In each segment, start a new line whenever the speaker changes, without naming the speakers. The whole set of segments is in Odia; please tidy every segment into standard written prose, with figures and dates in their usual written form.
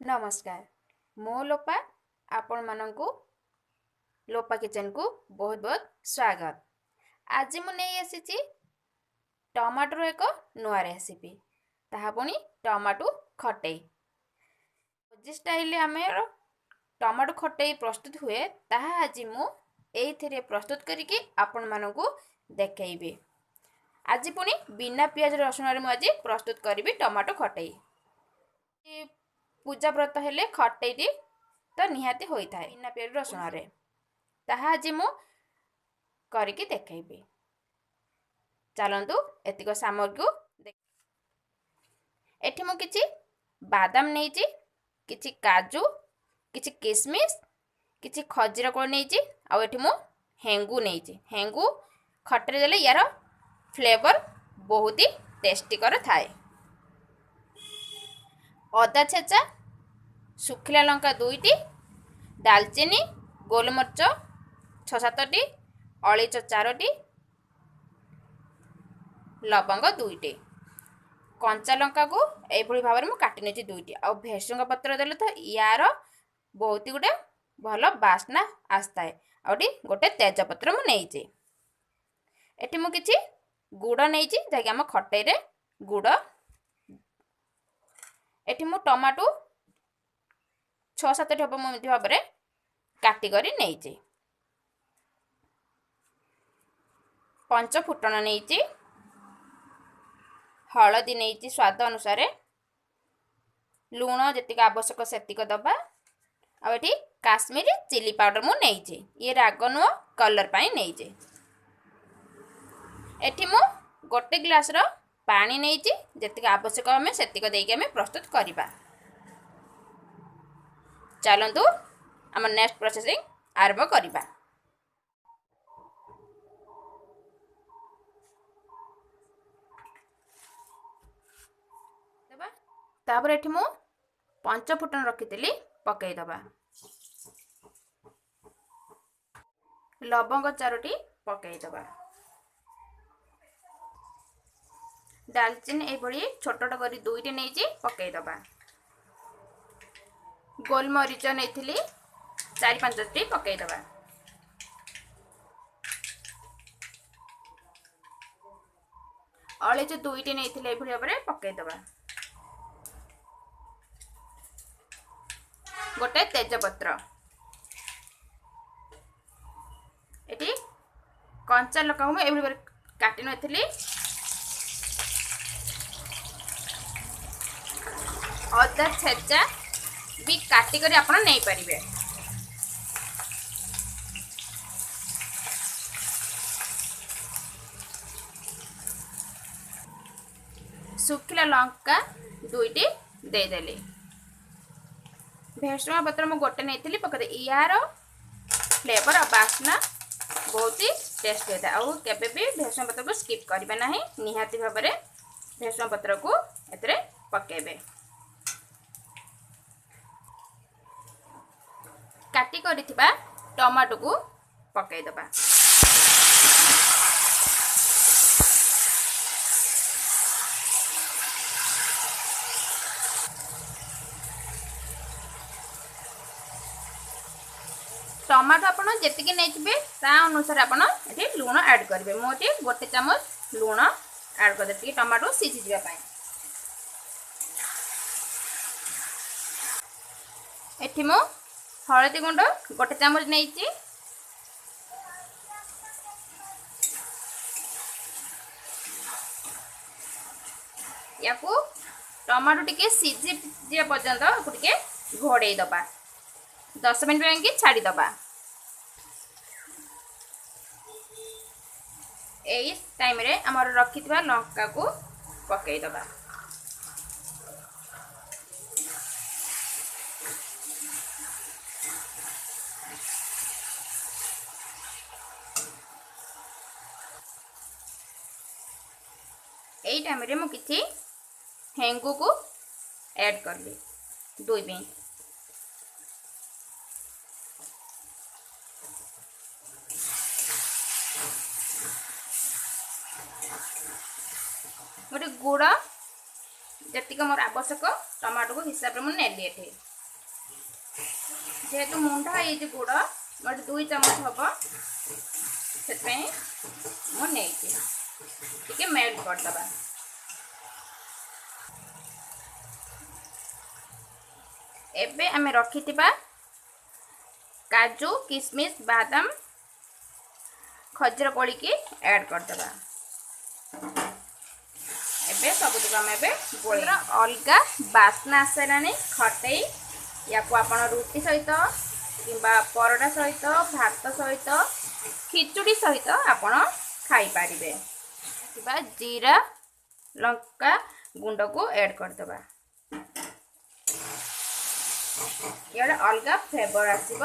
ନମସ୍କାର, ମୁଁ ଲୋପା। ଆପଣମାନଙ୍କୁ ଲୋପା କିଚେନକୁ ବହୁତ ବହୁତ ସ୍ୱାଗତ। ଆଜି ମୁଁ ନେଇ ଆସିଛି ଟମାଟୋର ଏକ ନୂଆ ରେସିପି, ତାହା ପୁଣି ଟମାଟୋ ଖଟେଇ। ଭୋଜି ଷ୍ଟାଇଲରେ ଆମର ଟମାଟୋ ଖଟେଇ ପ୍ରସ୍ତୁତ ହୁଏ, ତାହା ଆଜି ମୁଁ ଏଇଥିରେ ପ୍ରସ୍ତୁତ କରିକି ଆପଣମାନଙ୍କୁ ଦେଖେଇବି। ଆଜି ପୁଣି ବିନା ପିଆଜ ରସୁଣରେ ମୁଁ ଆଜି ପ୍ରସ୍ତୁତ କରିବି ଟମାଟୋ ଖଟେଇ। ପୂଜା ବ୍ରତ ହେଲେ ଖଟେଇଟି ତ ନିହାତି ହୋଇଥାଏ ବିନା ପିଆଜ ରସୁଣରେ, ତାହା ଆଜି ମୁଁ କରିକି ଦେଖେଇବି। ଚାଲନ୍ତୁ ଏତିକ ସାମଗ୍ରୀକୁ। ଏଠି ମୁଁ କିଛି ବାଦାମ ନେଇଛି, କିଛି କାଜୁ, କିଛି କିସମିସ୍, କିଛି ଖଜିର କୋଳି ନେଇଛି, ଆଉ ଏଠି ମୁଁ ହେଙ୍ଗୁ ନେଇଛି। ହେଙ୍ଗୁ ଖଟରେ ଦେଲେ ୟାର ଫ୍ଲେଭର ବହୁତ ହି ଟେଷ୍ଟିକର ଥାଏ। ଅଦା ଛେଚା, ଶୁଖିଲା ଲଙ୍କା 2ଟି, ଡାଲଚିନି, ଗୋଲମରିଚ 6 7ଟି, ଅଳେଇଚ 4ଟି, ଲବଙ୍ଗ 2ଟି, କଞ୍ଚା ଲଙ୍କାକୁ ଏଇଭଳି ଭାବରେ ମୁଁ କାଟି ନେଇଛି 2ଟି, ଆଉ ଭେସୁଙ୍ଗା ପତ୍ର ଦେଲେ ତ ୟାର ବହୁତ ଗୋଟେ ଭଲ ବାସ୍ନା ଆସିଥାଏ। ଆଉ ଏଠି ଗୋଟେ ତେଜପତ୍ର ମୁଁ ନେଇଛି। ଏଠି ମୁଁ କିଛି ଗୁଡ଼ ନେଇଛି, ଯାହାକି ଆମ ଖଟେଇରେ ଗୁଡ଼। ଏଠି ମୁଁ ଟମାଟୋ 6 7ଟି ହେବ ମୁଁ ଏମିତି ଭାବରେ କାଟି କରି ନେଇଛି। ପଞ୍ଚ ଫୁଟଣ ନେଇଛି, ହଳଦୀ ନେଇଛି ସ୍ୱାଦ ଅନୁସାରେ, ଲୁଣ ଯେତିକି ଆବଶ୍ୟକ ସେତିକ ଦେବା। ଆଉ ଏଠି କାଶ୍ମୀରୀ ଚିଲି ପାଉଡ଼ର ମୁଁ ନେଇଛି, ଇଏ ରାଗ ନୁହଁ, କଲର୍ ପାଇଁ ନେଇଛି। ଏଠି ମୁଁ ଗୋଟେ ଗ୍ଲାସ୍ର ପାଣି ନେଇଛି, ଯେତିକି ଆବଶ୍ୟକ ଆମେ ସେତିକ ଦେଇକି ଆମେ ପ୍ରସ୍ତୁତ କରିବା। ଚାଲନ୍ତୁ ଆମ ନେକ୍ସଟ ପ୍ରୋସେସିଂ ଆରମ୍ଭ କରିବା। ତାପରେ ଏଠି ମୁଁ ପଞ୍ଚ ଫୁଟଣ ରଖିଥିଲି, ପକାଇଦେବା। ଲବଙ୍ଗ 4ଟି ପକାଇଦେବା। ଡାଲଚିନି ଏଇଭଳି ଛୋଟ ଛୋଟ କରି 2ଟି ନେଇଛି, ପକାଇଦେବା। ଗୋଲମରିଚ ନେଇଥିଲି 4 5ଟି, ପକାଇଦେବା। ଅଳେଇଚ 2ଟି ନେଇଥିଲି, ଏଇଭଳି ଭାବରେ ପକାଇଦେବା। ଗୋଟେ ତେଜପତ୍ର, ଏଠି କଞ୍ଚା ଲଙ୍କାକୁ ମୁଁ ଏଇଭଳି ଭାବରେ କାଟି ନେଇଥିଲି। ଅଦା ଛେଚା ବି କାଟିକରି ଆପଣ ନେଇପାରିବେ। ଶୁଖିଲା ଲଙ୍କା 2ଟି ଦେଇଦେଲି। ଭେସୁଙ୍ଗା ପତ୍ର ମୁଁ ଗୋଟେ ନେଇଥିଲି, ପକାଇଦେଲି। ୟାର ଫ୍ଲେଭର ଆଉ ବାସ୍ନା ବହୁତ ହି ଟେଷ୍ଟ ହୋଇଥାଏ। ଆଉ କେବେ ବି ଭେସୁଙ୍ଗା ପତ୍ରକୁ ସ୍କିପ୍ କରିବେ ନାହିଁ, ନିହାତି ଭାବରେ ଭେସୁଙ୍ଗା ପତ୍ରକୁ ଏଥିରେ ପକାଇବେ। କାଟି କରିଥିବା ଟମାଟୋକୁ ପକାଇଦେବା। ଟମାଟୋ ଆପଣ ଯେତିକି ନେଇଥିବେ ତା ଅନୁସାରେ ଆପଣ ଏଠି ଲୁଣ ଆଡ଼୍ କରିବେ। ମୁଁ ଏଠି 1 ଚାମଚ ଲୁଣ ଆଡ଼୍ କରିଦେବି ଟିକେ ଟମାଟୋ ସିଝିଯିବା ପାଇଁ। ଏଠି ମୁଁ ହଳଦୀ ଗୁଣ୍ଡ 1 ଚାମଚ ନେଇଛି। ୟାକୁ ଟମାଟୋ ଟିକେ ସିଝିଯିବା ପର୍ଯ୍ୟନ୍ତ ଟିକେ ଘୋଡ଼େଇ ଦେବା, 10 ମିନିଟ୍ ପାଇଁକି ଛାଡ଼ିଦେବା। ଏଇ ଟାଇମ୍ରେ ଆମର ରଖିଥିବା ଲଙ୍କାକୁ ପକାଇଦେବା। ଏଇ ଟାଇମ୍ରେ ମୁଁ କିଛି ହେଙ୍ଗୁକୁ ଆଡ଼୍ କଲି 2 ପିଞ୍ଚ। ଗୋଟେ ଗୁଡ଼ ଯେତିକି ମୋର ଆବଶ୍ୟକ ଟମାଟୋକୁ ହିସାବରେ ମୁଁ ନେଲି ଏଠି। ଯେହେତୁ ମୁଣ୍ଡା ହେଇଛି ଗୁଡ଼, ମୋର 2 ଚାମଚ ହେବ, ସେଥିପାଇଁ ମୁଁ ନେଇଛି। ଟିକେ ମେଲ୍ଟ କରିଦେବା। ଏବେ ଆମେ ରଖିଥିବା କାଜୁ, କିସମିସ୍, ବାଦାମ, ଖଜୁର କୋଳିକି ଆଡ଼୍ କରିଦେବା। ଏବେ ସବୁତକ ଆମେ ଏବେ ଗୋଳେଇ ଅଲଗା ବାସ୍ନା ଆସିଲାଣି ଖଟେଇ। ୟାକୁ ଆପଣ ରୁଟି ସହିତ କିମ୍ବା ପରଟା ସହିତ, ଭାତ ସହିତ, ଖିଚୁଡ଼ି ସହିତ ଆପଣ ଖାଇପାରିବେ। କିମ୍ବା ଜିରା ଲଙ୍କା ଗୁଣ୍ଡକୁ ଆଡ଼୍ କରିଦେବା, ଇଆଡ଼େ ଅଲଗା ଫ୍ଲେଭର ଆସିବ।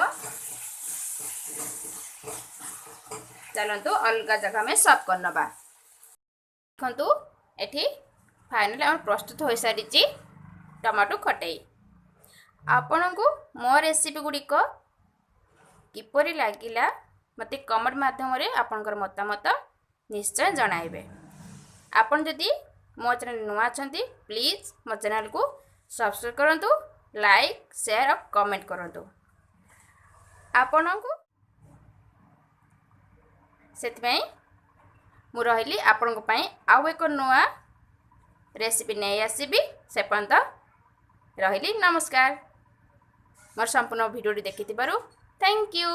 ଚାଲନ୍ତୁ ଅଲଗା ଜାଗା ଆମେ ସର୍ଭ କରିନେବା। ଦେଖନ୍ତୁ, ଏଠି ଫାଇନାଲି ଆମର ପ୍ରସ୍ତୁତ ହୋଇସାରିଛି ଟମାଟୋ ଖଟେଇ। ଆପଣଙ୍କୁ ମୋ ରେସିପି ଗୁଡ଼ିକ କିପରି ଲାଗିଲା, ମୋତେ କମେଣ୍ଟ ମାଧ୍ୟମରେ ଆପଣଙ୍କର ମତାମତ ନିଶ୍ଚୟ ଜଣାଇବେ। ଆପଣ ଯଦି ମୋ ଚ୍ୟାନେଲ୍ ନୂଆ ଅଛନ୍ତି, ପ୍ଲିଜ୍ ମୋ ଚ୍ୟାନେଲ୍କୁ ସବସ୍କ୍ରାଇବ୍ କରନ୍ତୁ, ଲାଇକ୍, ସେୟାର ଆଉ କମେଣ୍ଟ କରନ୍ତୁ। ଆପଣଙ୍କୁ ସେଥିପାଇଁ ମୁଁ ରହିଲି, ଆପଣଙ୍କ ପାଇଁ ଆଉ ଏକ ନୂଆ ରେସିପି ନେଇ ଆସିବି। ସେ ପର୍ଯ୍ୟନ୍ତ ରହିଲି, ନମସ୍କାର। ମୋର ସମ୍ପୂର୍ଣ୍ଣ ଭିଡ଼ିଓଟି ଦେଖିଥିବାରୁ thank you.